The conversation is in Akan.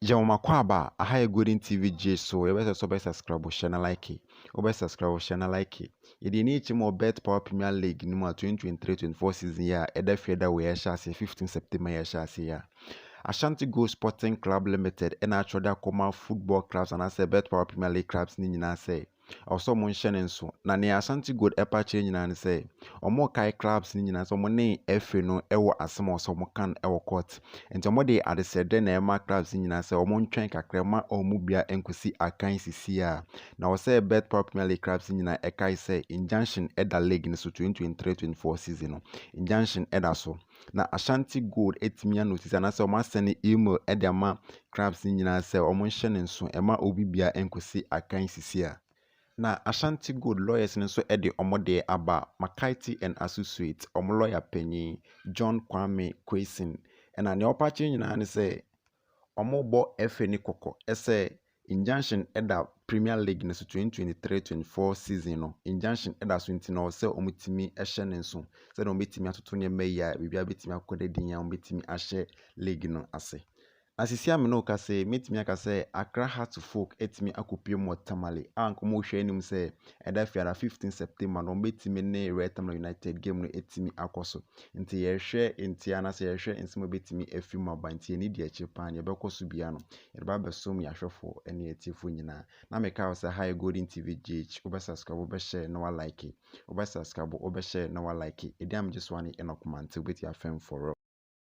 Yɛwɔ m'akwaaba a aha yɛ Golden TV Gye so. Yɛbɛsɛ sɛ wobɛ subscribe, hyɛ na like. Wobɛ subscribe, hyɛ na like. Yɛde ani akyɛ mu wɔ Bet Power Premier League no mu a 2023-24 season yi a ɛda fie da wɔ yɛhyɛ aseɛ 15 September yɛhyɛ aseɛ yi a. Ashanti Gold Sporting Club Limited ɛna atwerɛ de akɔma football clubs anaasɛ Bet Power Premier League clubs ne nyinaa sɛ ɛwɔ sɛ ɔmo nhyɛ ne nso. Na nea Ashanti Gold ɛpa kyerɛ nyinaa ne sɛ ɔmo kae clubs ne nyinaa sɛ ɔmo ne FA no ɛwɔ asɛm a ɔsɛ ɔmo kan ɛwɔ court. Nti ɔmo de adesrɛdeɛ na ɛma clubs ne nyinaa sɛ ɔmo ntwɛn kakra ma ɔmo bia nkosi akan sisi a na wɔ sɛ Bet Power Premier League clubs nyinaa ɛkae sɛ injunction ɛda league no so. 2023-24 season no, injunction ɛda so na Ashanti Gold etumi anotice anaasɛ ɔmo asɛn email ɛde ama clubs ne nyinaa sɛ ɔmo nhyɛ ne nso ɛma obi bia nkosi akan sisi a. Na Ashanti Gold lawyers no nso de wɔn deɛ aba, McCarthy and Associates, wɔn lawyer panyin John Kwame Quayson. Ɛna nea ɔpa kyerɛ nyinaa ne sɛ wɔrebɔ FA ne kɔkɔ sɛ injunction da Premier League no so. 2023-24 season no, injunction da so, nti na ɔwɔ sɛ wɔtumi hyɛ ne nso sɛdeɛ wɔbɛtumi atoto nneɛma yi a biribiara bɛtumi akɔ ne din a wɔbɛtumi ahyɛ league no ase. Na sisi a me ne wo kasa yi, mɛtumi aka sɛ Accra Hearts of Oak atumi akɔpue mu wɔ Tamale a nka wɔrehwɛ anim sɛ ɛda fiada 15 September no wɔbɛtumi ne Real Tamale United game no atumi akɔ so. Nti yɛrehwɛ nti anaasɛ yɛrehwɛ nsɛm a ɛbɛtumi afiri mu aba. Nti yɛni di akyire paa, nea ɛbɛkɔ so biara no yɛde ba abɛsom yɛn ahwɛfoɔ ne atiefoɔ nyinaa. Na meka wo sɛ ha yɛ Golden TV GH. Wobɛ subscribe, wobɛhyɛ na walike. Wobɛ subscribe, wobɛhyɛ na walike. Ɛdi a megye so ne Enoch Mante, wobɛtumi afɛm for real.